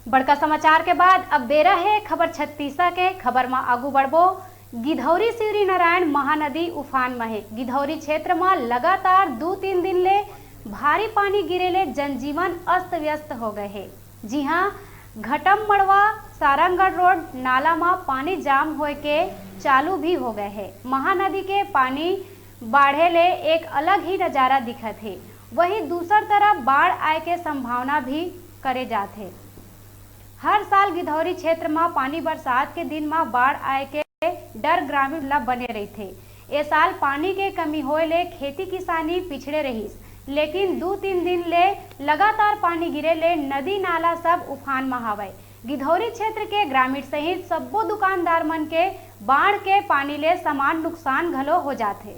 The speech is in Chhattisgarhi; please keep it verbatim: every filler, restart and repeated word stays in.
बड़का समाचार के बाद अब बेरा हे खबर छत्तीसा के। खबर म आगू बढ़बो। गिधौरी शिवरीनारायण महानदी उफान म हे। गिधौरी क्षेत्र म लगातार दू तीन दिन ले भारी पानी गिरे ले जनजीवन अस्त व्यस्त हो गए हे। जी हां, घटम मड़वा सारंगढ़ रोड नाला म पानी जाम होए के चालू भी हो गए हे। महानदी के पानी बाढ़े ले एक अलग ही नजारा दिखत हे। वहीं दूसर तरफ बाढ़ आए के संभावना भी करे जात हे। हर साल गिधौरी क्षेत्र म पानी बरसात के दिन म बाढ़ आए के डर ग्रामीण ल बने रहिथे। ए साल पानी के कमी होए ले खेती किसानी पिछड़े रहिस, लेकिन दू तीन दिन ले लगातार पानी गिरे ले नदी नाला सब उफान म हावय। गिधौरी क्षेत्र के ग्रामीण सहित सब्बो दुकानदार मन के बाढ़ के पानी ले समान नुकसान घलो हो जात हे।